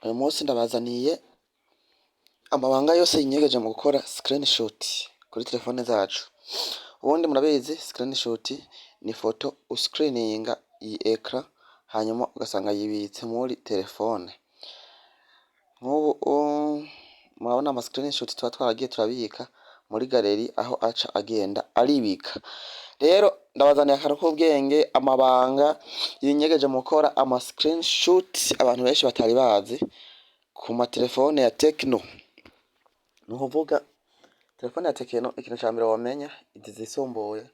Uyu munsi ndabazaniye amabanga yose yinyegeje mu gukora screenshot kuri telefone zacu. Ubundi murabizi, screenshot ni foto uscreeninga iyi écran, hanyuma ugasanga yibitse muri telefone. Nk'ubu murabona ama screenshot tuba twaragiye turabika muri galerie, aho aca agenda aribika. Rero ndabazaniye akantu k'ubwenge, amabanga yinyegeje mu gukora ama screenshot abantu benshi batari bazi ku matelefone ya Tecno. Ni ukuvuga telefone ya Tecno, ikintu ca mbere womenya, izi zisumbuye,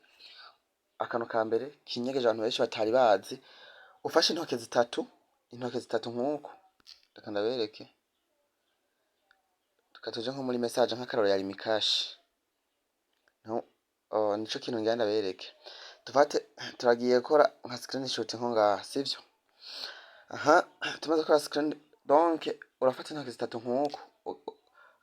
akantu ka mbere kinyegeje abantu benshi batari bazi, ufashe intoke zitatu, intoke zitatu nk'uku, reka ndabereke, reka tuje nko muri message, nk'akarorero ya Lumicash. Oh, nico kintu ngira ndabereke. Dufate turagiye gukora nka screenshot nko ngaha, sivyo? Aha tumaze gukora screen, donc urafata intoke zitatu nk'uku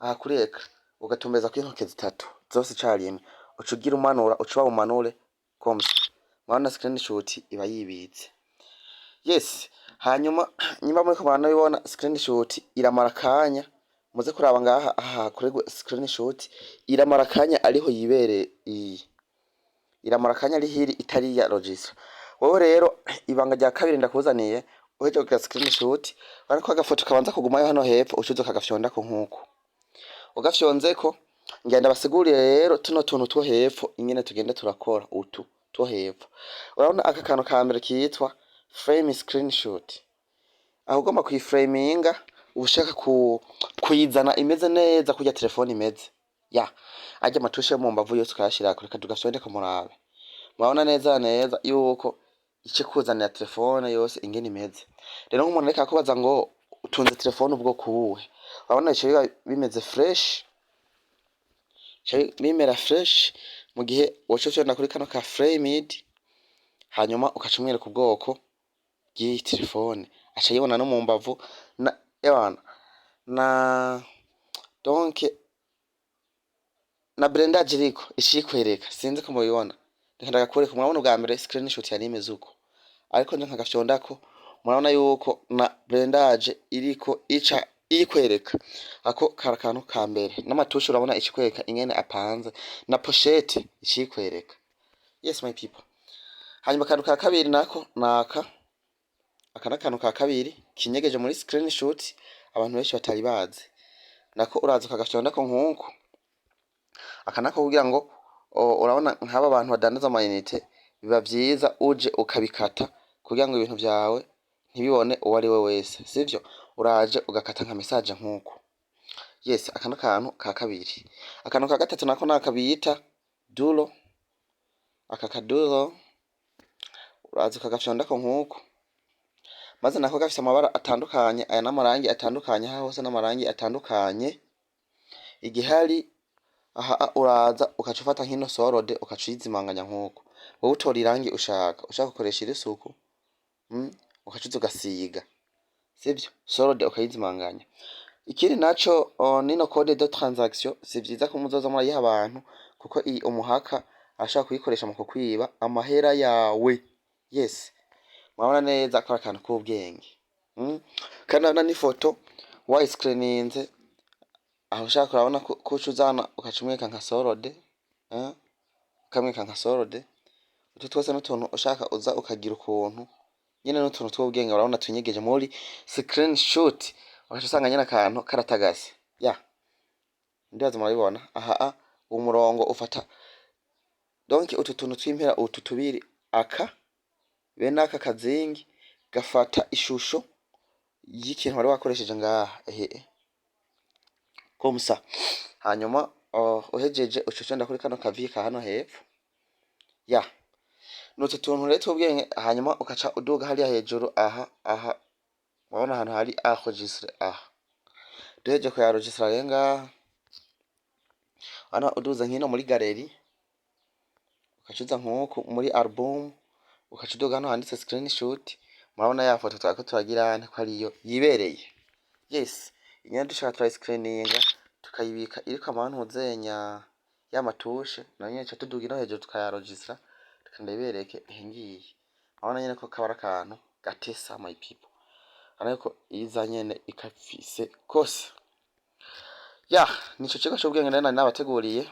aha kuri écran, ugatumbereza ko intoke zitatu zose icarimwe, uca ugira umanura, uca uba umanure comme ça. Murabona screenshot iba yibitse. Yes, hanyuma nyimba muriko muranabibona, screenshot iramara akanya. Muze kuraba ngaha, aha hakorerwa screenshot, iramara akanya ariho yibereye, iyi iramara akanya ari hiri itari iya registra. Wowe rero, ibanga rya kabiri ndakuzaniye: uhejeje kugira screenshot, urabona ko agafoto kabanza kugumayo hano hepfo, ucuza ukagafyondako nk'uko ugafyonzeko. Ngenda basigurire rero tuno tuntu two hepfo ingene tugenda turakora. Utu two hepfo, urabona aka kantu ka mbere kitwa frame screenshot, aho ugomba kuyiframinga, uba ushaka kuyizana imeze neza kurya telefone imeze, ya arya ama touches yo mu mbavu yose ukayashirako. Reka tugafyondeko murabe. Murabona neza neza yuko ice kuzanira telefone yose ingene imeze. Rero nk'umuntu ariko arakubaza ngo utunze telefone ubwoko ubuhe, urabona bica biba bimeze fresh, bica bimera fresh mu gihe woca ufyonda kuri kano ka framed, hanyuma ukaca umwereka ubwoko bw'iyi telefone, aca ayibona no mu mbavu na ewana na donc na blindage iriko icikwereka. Sinzi ko mubibona, reka ndagakureko. Murabona ubwa mbere screenshot yari imeze uko, ariko nje nkagafyondako, murabona yuko na blindage iriko ica iyikwereka. Ako kari akantu ka mbere. N'ama touches urabona icikwereka ingene apanze, na pochette icikwereka. Yes, my people, hanyuma akantu ka kabiri nako naka. Aka n'akantu ka kabiri kinyegeje muri screenshot abantu benshi batari bazi. Nako uraza ukagafyondako nk'uko. Aka nako kugira ngo urabona nk'aba bantu badandaza ama unités, biba vyiza uje ukabikata kugira ngo ibintu vyawe ntibibone uwo ari we wese, sivyo? Uraje ugakata nka message nk'uko. Yes, aka n'akantu ka kabiri. Akantu ka gatatu nako naka bita draw. Aka ka draw uraza ukagafyondako nk'uko, maze nako gafise amabara atandukanye, aya n'amarangi atandukanye, aha hose n'amarangi atandukanye. Igihari aha, uraza ukaca ufata nk'ino solde, ukaca uyizimanganya nk'uko. Wowe utora irangi ushaka, ushaka gukoresha irisuku, ukaca uza ugasiga, sivyo? Solde ukayizimanganya. Ikindi naco, nino code de transaction si vyiza ko muzoza murayiha abantu, kuko iyi umuhaka ashaka kuyikoresha mu kukwiba amahera yawe. Yes, murabona neza ko ari akantu k'ubwenge. Kandi urabona n'ifoto wayiscreeninze aho ushaka, urabona ko uca uzana ukaca umwereka nka solde, ukamwereka nka solde. Utu twose n'utuntu ushaka uza ukagira ukuntu nyene, n'utuntu tw'ubwenge urabona tunyegeje muri screenshot, ugaca usanga nyene akantu karatagase. Ya, ndibaza murabibona aha. Uwo murongo ufata, donc utu tuntu tw'impera, utu tubiri, aka bene aka kazingi gafata ishusho y'ikintu wari wakoresheje ngaha, ehe, comme ça. Hanyuma uhejeje uca ufyonda kuri kano kavi ka hano hepfo. Ya, nutu tuntu rero tw'ubwenge. Hanyuma ukaca uduga hariya hejuru aha. Aha urabona ahantu hari enregistrer. Aha duhejeje kuyaregistra rero, ngaha hano uduza nkino muri galerie, ukaca uza nkuku muri album, ukaca uduga hano handitse screenshot. Murabona ya foto twariko turagira ko ariyo yibereye. Yes, inyana dushaka turayiscreeninga, tukayibika iriko amantuzenya ya ma touches nayo nyene. Ca tuduga ino hejuru, tukayaregistra. Reka ndayibereke. Ehe, ngiyi. Urabona nyene ko kaba ari akantu gatesa, my people. Ariko iza nyene ikafise kose. Ya, nico kigo c'ubwenge nari nabateguriye.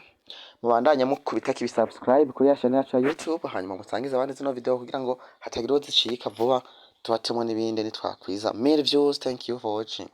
Mubandanye mukubita kibi subscribe kuri ya channel yacu ya YouTube, hanyuma musangize abandi zino video kugira ngo hatagira uwo zicika vuba, tubatemwo n'ibindi nitwakwiza mille views. Thank you for watching.